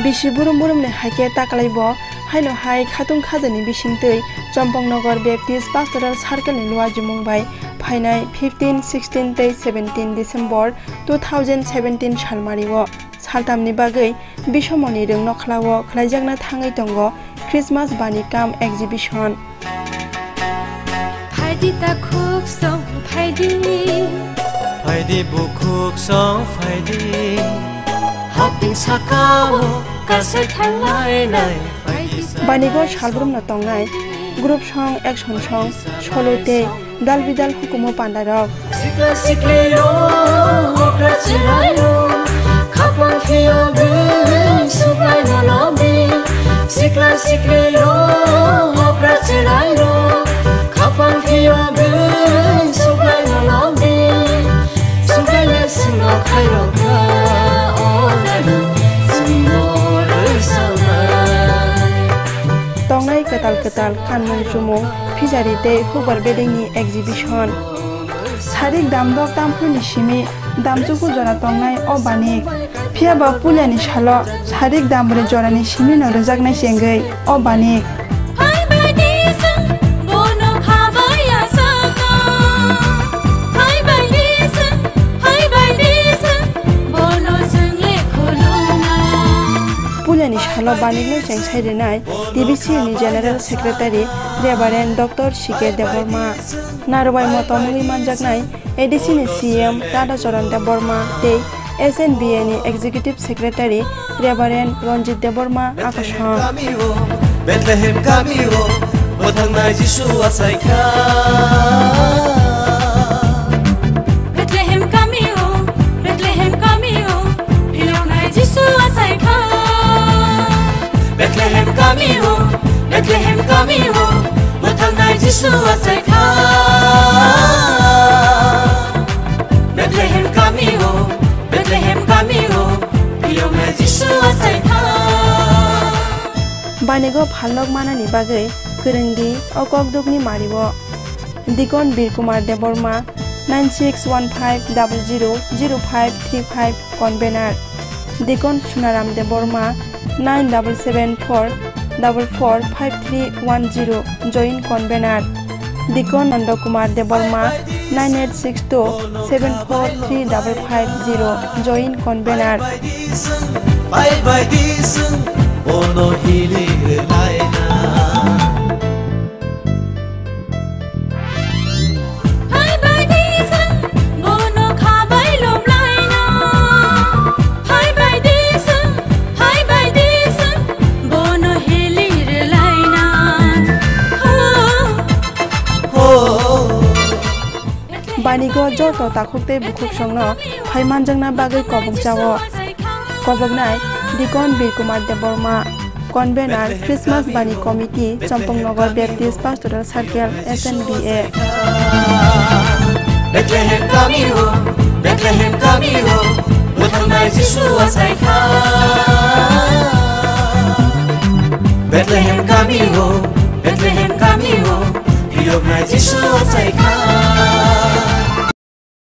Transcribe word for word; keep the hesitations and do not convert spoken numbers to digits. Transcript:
Bisi burum burumni hai khe taklai bo, haino hai khatung khajani bisingtwi Champaknagar Baptist Pastoral Circle ni luajimung bai phainai fifteen, sixteen tei seventeen December two thousand seventeen salmario saltamni bagwi Bisomoni rwng nokhlao khlaijakna thangwi tongo Christmas bani kam exhibition. Phaidi ta khuk song phaidi. Phaidi bukhuk song phaidi. Haping sakao kasai thangnai nai phaidi sa. Banigo salbrumno tongnai group song, action song, solo tei dal bidal hukumu pandarok. Sikla sikli rok okra chwrai rok khapang phiyogwi subraino lobdi. Sikla sikli rok okra chwrai rok khapang phiyogwi subraino lobdi. Subraino swngo khairokha o jani swngo rwsanai. Tongnai kwtal kwtal kanmung chumung, pijari tei hukbar bedengni exhibition. Sarik damdok tamphruini simi damchuku jora tongnai o banik. Phiya ba puilani salo sarik dambrwi jorani simino rwjaknai chengwi o banik. Hai bai di sung, bono khabai asaka. Hai bai di sung, hai bai di sung, bono sung le khuluma. Puilani salo banikno chengsai rwnai T B C ni General Secretary Reverend Doctor C K Debbarma. Narwai motom wngwi manjaknai A D C ni C M Radha Charan Debbarma tei S N B A ni Executive Secretary Reverend Ranjit Debbarma akosong. Bethlehem kamio, bwthangnai Jisu achaikha. Bethlehem kamio, Bethlehem kamio, philoknai Jisu achaikha. Bethlehem kamio, Bethlehem kamio, bwthangnai Jisu achaikha. Bethlehem kamio, Bethlehem kamio, phiyoknai Jisu achaikha. Banigo phalnok manani bagwi kwrwngdi o kokdukni mario. Dikon Bir Kumar Debbarma, nine six one five double zero zero five three five, convener. Dikon Sunaram Debbarma, nine double seven four double four five three one zero, joint convener. Dikon Nanda Kumar Debbarma, nine eight six two seven four three double five zero, joint convener. Bye bye di sung, bono healing rwlaina. Hai bai di sung, bono khabai loblaina. Hai bai di sung, hai bai di sung, bono healing rwlaina. Ho. Ho. Banigo joto takhuk tei bukhuk songno phai manjakna bagwi kobok jao. Koboknai Dikon Bir Kumar Debbarma, convener Christmas Bani Committee, Champaknagar Baptist Pastoral Circle, S N B A. Bethlehem kamio, Bethlehem kamio, bwthangnai Jisu achaikha.